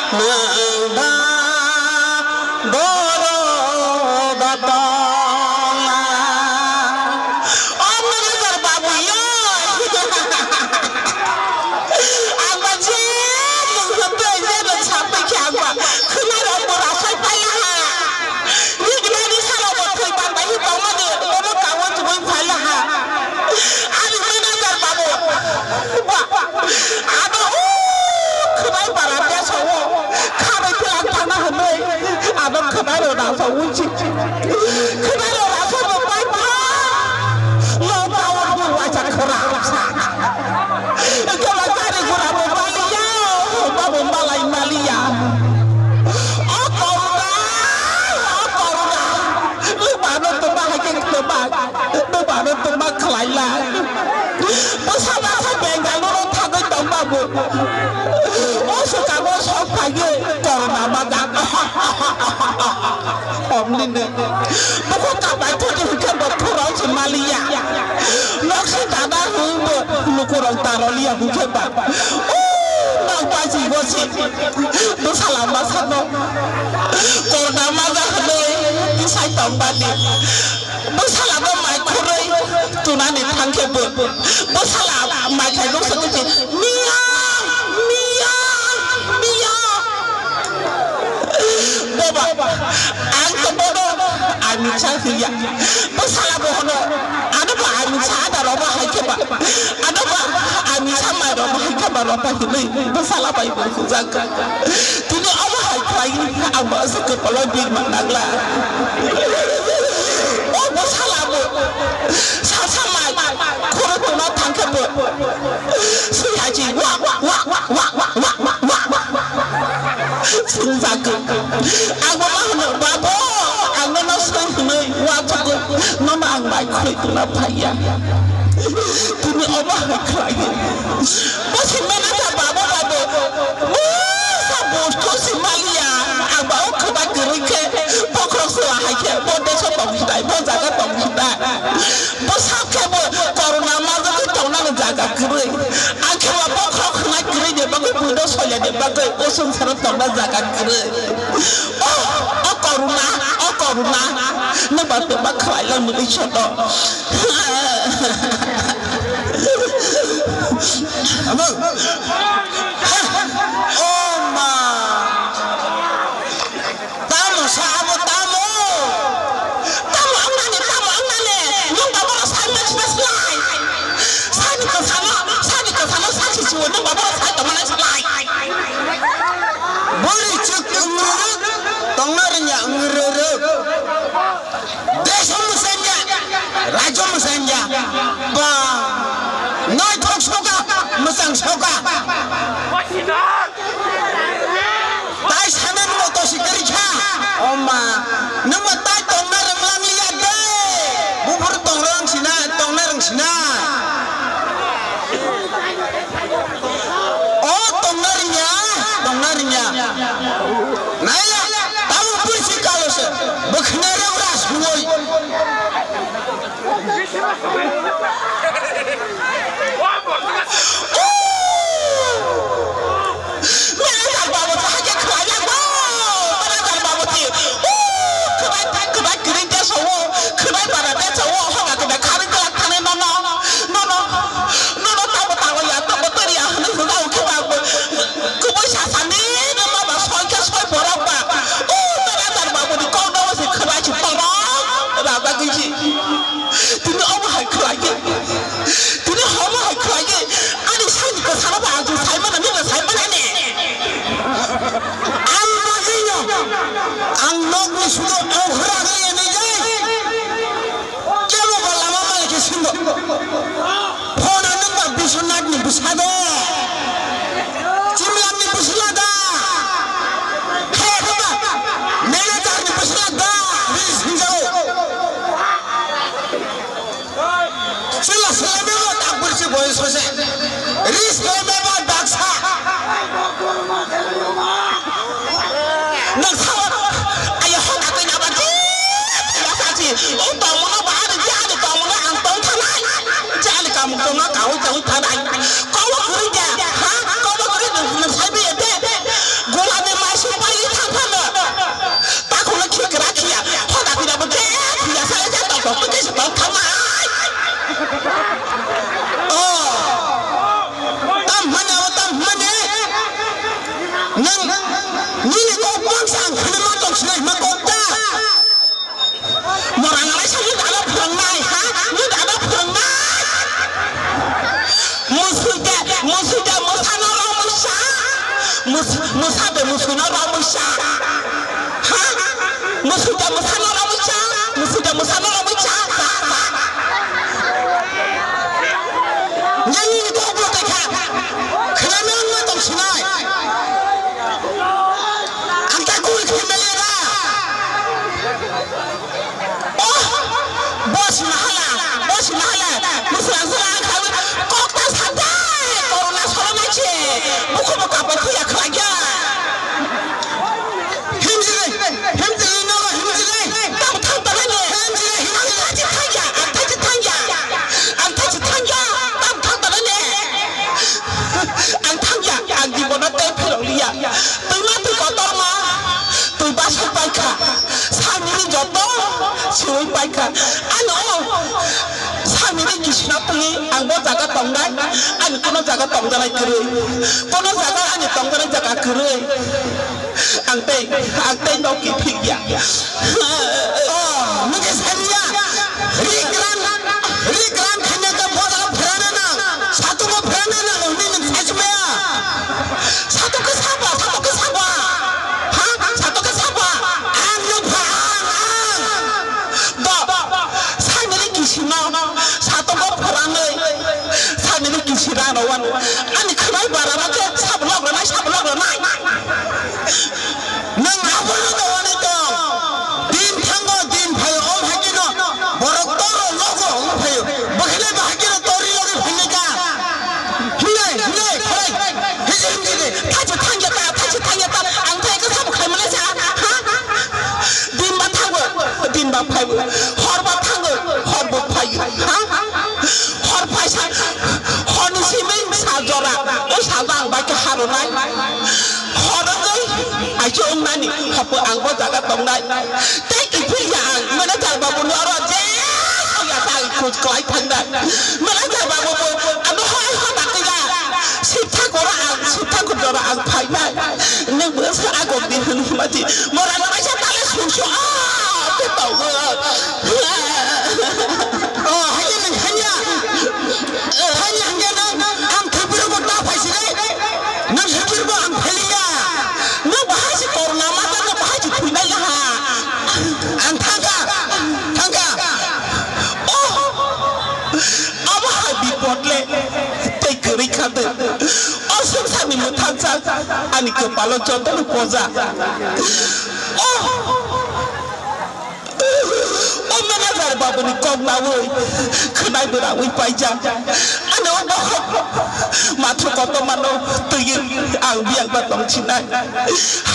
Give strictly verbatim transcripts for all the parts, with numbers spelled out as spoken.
Nang ba boro da tongla. O manager babu yo. Ang ba je nung hwntwi je nung sapwi khe ang ba khwnarok bo rasai paiya ha. Nini mani salo bo thwi bang bai hi tongmani bono kaui tubui phaila ha. Ani manager babu. Ba, abo o khwnai bara besa o khabai tilang thangna hwnwi abo khwnai rok rasa unchi. Khwnai rok rasa bo pai pha. Lo ba o bo waisa khwra sa. Kala kari gura bo baliya, ba bo malai maliya. O koruna, o koruna. Lo ba no to ba ha ke to ba. Bwbano tongma khlailai. Bwsa bwsa Bengaluru thangwi tongbabu. O swkang o sok phaiwi corona majak. Omlino. Bukhuk kapai thudi hwnkhe bo phurao se maliya. Nokse dada hwnwi bo lukurok daroliya hwnkhe ba. O nok baji gosi. Bwsala masano. Corona majak hwnwi tisai tongbani. Bwsala bo mai khurui tunani thangkhe bo. Bwsala mai khaigok sakhe se, "Miya, miya, miya." Boba, ang to bodo, ani cha hiya. Bwsala bo hono, ano ba ani cha da roba hai khe ba. Ano ba ani cha mai roba hai khe ba roba hinui. Bwsala bai bo hujak. Tini omo hai khlai ang bo aswk kwpalo birma nangla. O bwsala bo sasa mai khoro tongna thangkhe bo sui haji wa wa wa. Sung jago. Ang bo ma hwno, "Babo, ang nono sui hwnwi wa jago, nono ang mai khulai tongna phaiya." Tini omo hai khlai. Bo se manager babo bai bo. Bo sa bosto se maliya. Ang ba o khwba kwrwi khe bokhorok se wa hai khe bo deso tong sinai, bo jaga tong sinai. Bo sa khe bo corona ma jaga tongnani jaga kwrwi. Ang khe wa bokhorok khwnai kwrwi ni bagwi, buino soya ni bagwi, o swngcharo tongna jaga kwrwi. O, o corona, o corona. Nwng ba tongma khlai lang mwnwi soto. Amo. O ma. Tamo sa abo tamo. Tamo ang nani, tamo ang nani. Nwng ba boro sai ma sina slai. Sani ko sano, sani ko sano, sasi siwo nwng ba boro sai tongma nai slai. Bori chuk ngruruk, tongna rwngya ngruruk. Desh mwsanya, rajyo mwsanya, ba, noi thok soka, mwsang soka. Tai sana nungbo tosi kari kha. Oma, nungbo tai tongna rwnglang liya de. Buphuru tong rwng sina, tongna rwng sina. O tongna rwngya, tongna rwngya. Naila, tamo puisi kalo se, bwkhwnai rok ras huoi. Manager babu, sahajya khwlaiya bo. Manager babu ti, o, khwbai, khwbai kwrwi de so o, khwbai bara de so o, hoga kwbai kharwi kwlak thani nono, nono. Nono tamo tango ya, tamo tari ya, hwnwi hwnba hwnkhe ba bo kubui sasani, nono ba soi khe soi borok ba. O manager babu ni kok no se khwna si borok, rajagwi si. Tini omo hai khlai Nang, nini kok bangsa ang khwlwima tong sinai hwnma kok ta? Morang alai sa nini dada phwrwngnai, ha? Nini dada phwrwngnai? Musui de, musui de, mwsano romwi sa? Mus-, musa de, musuino romwi sa? Ha? Musui de, mwsano romwi sa? Musui de, mwsano romwi sa? Sa, sa. Nini kok bo tei kha. Khwlwima wngma tong sinai. Ang ta kuri khe mele da. Oh, boss mahala, boss mahala. Musra sura ang khawi kok ta sandai. Corona solo nai che. Bukhu bo kapai khuya khlai ya. Himjile, himjile, no, himjile. Tam thang ta ne. Himjile, himjile. Ang thachi thang ya, ang thachi thang ya. Ang thachi thang ya. Tam thang ta ne. Ang thang ya, ang jibono tei phirok liya. Twi ma twi kotor ma, twi basuk pai kha. Samiri joto siwi pai kha. Ano, samiri kisina twi ang bo jaga tongnai, ani kono jaga tongjanai kwrwi. Kono jaga ani tongjanai jaga kwrwi. Ang tei, ang tei noki phikya. Oh, nungke sariya. Rik ran, rik ran khanya ka boda pherana na. Satu ko pherana na, nungni nung sachmaya. Satu ke saba, satu ke saba. Ha? Satu ke saba. Ang nung pha, ang, ang. Do, samiri kisima. Satu ko pherana. Samiri kisira no wan. Ani khanai bara ma ke sablok ranai, sablok ranai. Nwng abono tongmani tong. Din thango, din phaio, om hakhe no borok toro logo wng phaio. Bwkhwnai ba hakhe no tori logi phainai ka. Hinai, hinai, phalai. Hiji himji de. Thachi thangya ta, thachi thangya ta. Ang thai ka sabo khai male sa. Ha? Din ba thango, din ba phaibo. Hor ba thango, hor bo phaio. Ha? Hor phaisa, hor ni simi sa jora. O sa jang ba ke haronai. Horogwi aisuk wngnani hapwi ang bo jaga tongnai. Tei kiphilya ang manager babu ni oro je soya ta ang khoj kwlai thangnai. Manager babu bo ano hoi hota kwiya. Sitha kora ang, sitha kora ang phainai. Nwng bo sa agok di hwn hima di. Mora no sa tale sungsu a. Te tau. Oh, hanya nang hanya. Hanya hanya nang ang thupiro bo ta phaisi dai. Nang hikir bo ang pheliya. Nang bahai si corona mata nang bahai si thuinai ha. Ang thangka, thangka. Oh, abo hai bipot le tei kwrwi kha de. O swngcharni mwthangsa ani kwpalo jotono poja. Oh. O manager babuni kok naui khwnai bwraui paijak. Ano o bokhok matwr kotormano twiwi ang biyang ba tongsinai.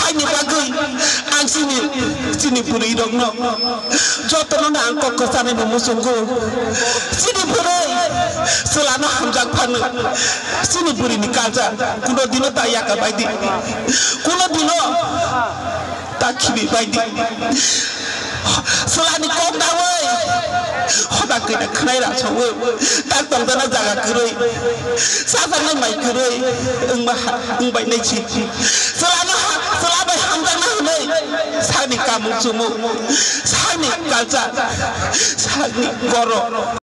Haini bagwi ang chini, chini bwrwirokno jotono no ang kok kwchanai bo muchungo. Chini bwrwi chwlano hamjak phano chini bwrwini culture kuno dino ta yaka baidi, kuno dino ta khibi baidi. Chwlani kok daui hoda kina khwnai ra saui tak tongdana jaga kwrwi, chajaknai mai kwrwi wngma ha-, wngbai nai si. Chwlano ha-, chwla bai hamjakna hwnwi sakni kamung chumung, sakni culture, sakni borok.